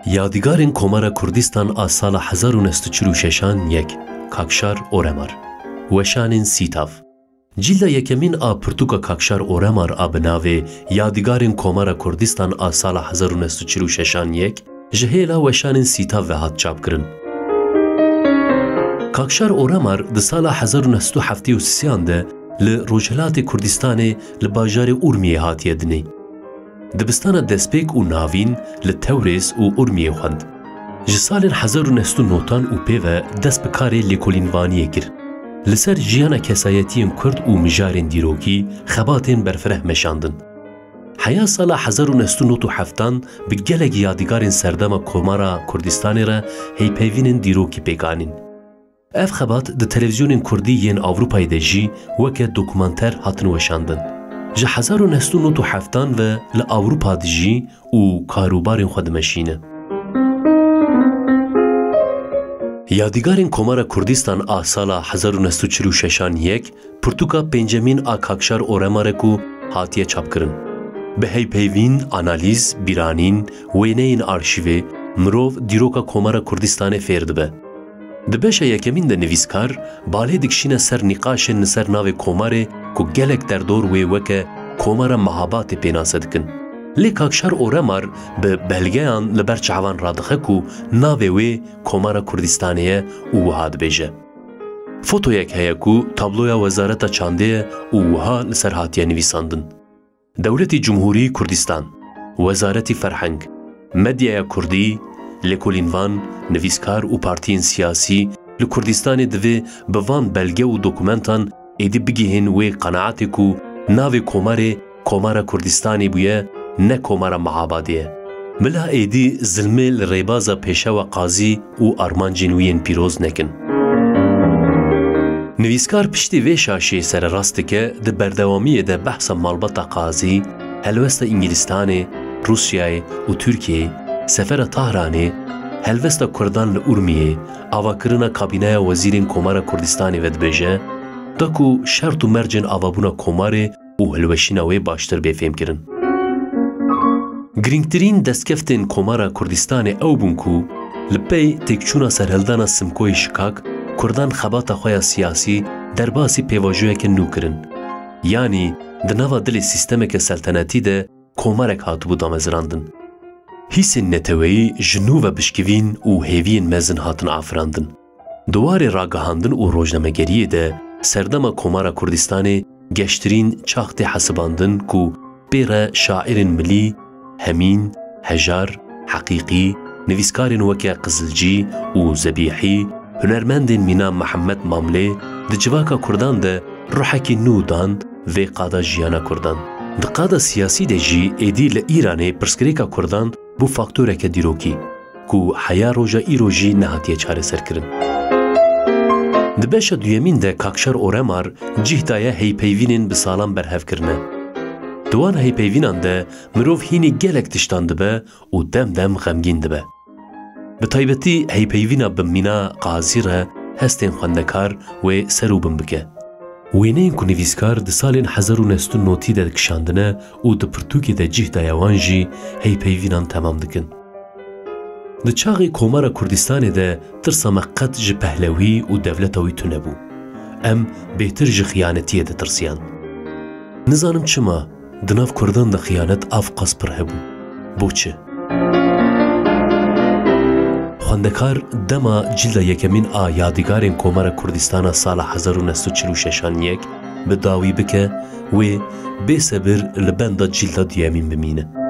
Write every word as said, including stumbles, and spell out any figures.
Yadîgarên Komara Kurdistan a sala hezar û neh sed û çil û şeşan yek, Kakşar Oremar. Weşanên Sîtav. Cîlda yekemîn a pirtûka Kakşar Oremar a bi navê Yadîgarên Komara Kurdistan a sala hezar û neh sed û çil û şeşan yek ji hêla Weşanên Sîtav ve hat çapkirin. Kakşar Oremar di sala hezar û neh sed û heftê û sêyan de li Rojhilatê Kurdistanê li bajarê Urmiyê hatiye dinê. Dibistana destpêk û navîn li Tewrêz û Urmiyê xwend. Ji salên hezar û neh sed û notan û pê ve dest bi karê lêkolînvaniyê kir. Li ser jiyana kesayetiyên Kurd û mijarên dîrokî xebatên berfireh meşandin. Heya sala hezar û neh sed û nod û heftan bi gelek yadîgarên serdema Komara Kurdistanê re heypeyvînên dîrokî pêk anîn. Ev xebat di televîzyonên kurdî yên Ewropayê de jî weke dokumanter hatin weşandin. Ji hezar û neh sed û nod û heftan ve li Ewropa dijî û karûbarên xwe dimeşîne. Yadîgarên Komara Kurdistan a sala hezar û neh sed û çil û şeşan yek, pirtûka pêncemîn a Kakşar Oremar e ku hatiye çapkirin. Bi heypeyvîn, analîz, bîranîn, wêneyên arşîvê, mirov dîroka Komara Kurdistanê fêr dibe. Di beşa yekemîn de nivîskar balê dikişîne ser nîqaşên li ser navê komarê ku gelek derdor wê weke Komara Mehabatê pênase dikin. Lê Kakşar Oremar bi belgeyan li ber çavan radixe ku navê wê Komara Kurdistanê ye û wiha dibêje. Fotoyek heye ku tabloya Wezareta Çandê ye û wiha li ser hatiye nivîsandin. Dewletê Cumhurî Kurdistan, Wezaretî Ferheng, medyaya kurdî, lêkolînvan, nivîskar û partiyên siyasî li Kurdistanê divê bi van belge û dokumentan êdî bigihên wê qenaetê ku navê komarê Komara Kurdistanê bûye, ne Komara Mehabadê ye. Bila êdî zilmê li rêbaza pêşewa qazî û armancên wî yên pîroz nekin. Nivîskar piştî vê şaşiyê sererast dike, di berdewamiyê de behsa malbata qazî, helwesta Îngilîstanê, Rûsyayê û Tirkiyeyê, sefera Tahranê, helwesta Kurdan li Urmiyê, avakirina kabîneya wezîrên Komara Kurdistanê vedibêje, da ku şert û mercên avabûna komarê û hilweşîna wê baştir bê fêmkirin. Girîngtirîn destkeftên Komara Kurdistanê ew bûn ku li pey têkçûna serhildana Simkoyê Şikak, Kurdan xebata xwe ya siyasî derbasî pêvajoyeke nû kirin. Yanî di nava dilê sîstemeke seltenetî de komarek hatibû damezirandin. Hîsên neteweyî ji nû ve bişkivîn û hêviyên mezin hatin afirandin. Di warê ragihandin û rojnamegeriyê de serdema Komara Kurdistanê geştirîn çax tê hesibandin ku pê re şairên milî Hemîn, Hejar, Heqîqî, nivîskarên weke Qizilcî û Zebîhî, hunermendên mîna Mihemed Mamlê di civaka Kurdan de ruhekî nû dan vê qada jiyana Kurdan. Di qada siyasî de jî êdî li Îranê pirsgirêka Kurdan bû faktoreke dîrokî ku heya roja îro jî nehatiye çareserkirin. Di beşa duyemîn de Kakşar Oremar cih daye heypeyvînên bi salan berhev kirine. Di wan heypeyvînan de mirov hînî gelek tiştan dibe û dem dem xemgîn dibe. Bi taybetî heypeyvîna bi mîna qazî re hestên xwendekar wê ser û bin bike. Wêneyên ku nivîskar di salên hezar û neh sed û notî de kişandine û di pirtûkê de cih daye wan jî heypeyvînan temam dikin. Di çaxê Komara Kurdistanê de tirsa me qet ji Pehlewî û dewleta wî tune bû. Em bêtir ji xiyanetiyê ditirsiyan. Nizanim çima di nav Kurdan de xiyanet avqas pir hebû. Bo çi? Xwendekar dema cîlda yekemîn a Yadîgarên Komara Kurdistana sala hezar û neh sed û çil û şeşan yek bi dawî bike, wê bê sebir li benda cîlda duyemîn bimîne.